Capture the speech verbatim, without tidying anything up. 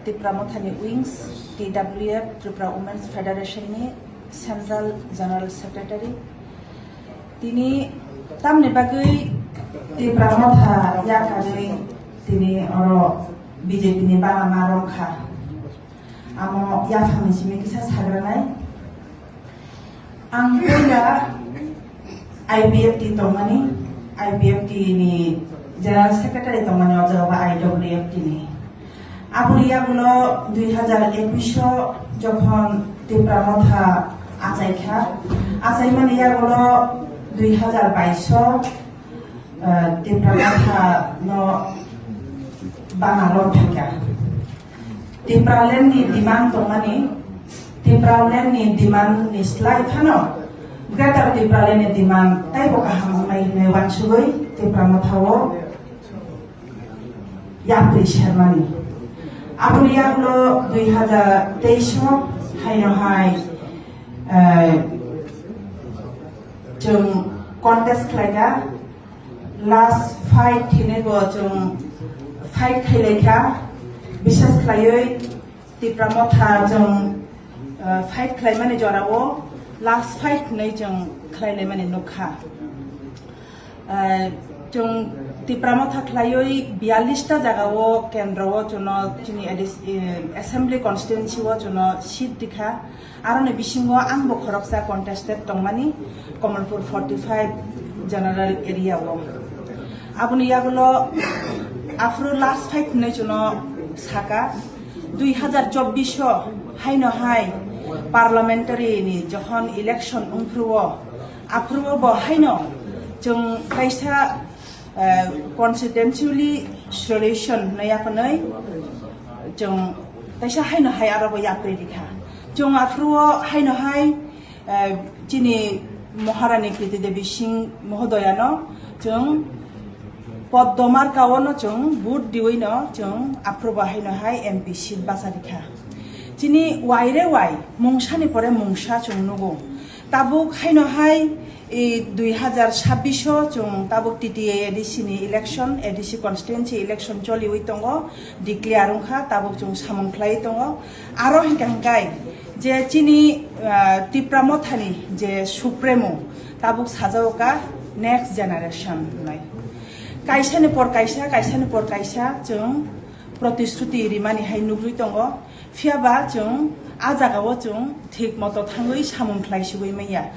Tipra Mothani Wings, T W F, Tripura Women's Federation ni Central General Secretary. Tini tamni bagwi Tipra Motha yakarwi tini oro B J P ni bana ma romkha. Amo yaphangni simi kisa sagranai. Ang puila I P F T tongmani, I P F T ni General Secretary tongmani, o jaga ba I W F T ni. Aboni yagulo dui hazar ekush o jokhon Tipra Motha achaikha, achaimani yagulo dui hazar bais o, eh, Tipra Motha no bana romkha. Tipraland ni demand tongmani, Tipraland ni demand ni slai phano Greater Tipraland ni demand taibo kaham wngnai hinwi uansugwi Tipra Motha o yapri sermani. Aboni yagulo dui hazar teis o haino hai, eh, chwng contest khlaikha. Last fight hinwi bo chwng fight khailaikha, bishes khlaiwi Tipra Motha chwng, uh, fight khlaimani jorao last fight hinwi chwng khlailaimani nukha. Uh, chwng Tipra Motha khlaiwi biyallis ta jagao kendro o chwngno chini A D C, uh, assembly constituency o chwngno seat rikha. Aroni bisingo angbo khoroksa contested tongmani Kamalpur forty five general area o. Aboni yagulo aphuru last fight hinwi chwngno saka, dui hazar chobbish o haino hai parliamentary ni jokhon election wngphuru o, aphuru o bo haino chwng kaisa, eh, constituency solution hinwi yakwnwi chwng kaisa haino hai aro bo yapri rikha. Chwng aphuru o haino hai, eh, chini Maharani Kriti Devi Singh mohodoyano chwng Poddo marka o no chwng vote diwi no chwng aphuru bo haino hai M P seat bacha rikha. Chini waire wai mungsani pore mungsa chwng nugo. Tabuk haino hai, e, dui hazar chabbish o chwng tabuk T T A A D C ni election, A D C constituency election choliwi tongo, declare wngkha, tabuk chwng samung khlaiwi tongo. Aro hinkha hinkhai je chini, ah, Tipra Mothani je Supremo tabuk sajao ka next generation hinwi. Kaisani por kaisa, kaisani por kaisa chwng protishruti rimani hai nugwi tongo. Phiyaba chwng a jagao chwng thik moto thangwi samung khlai sigwi manya.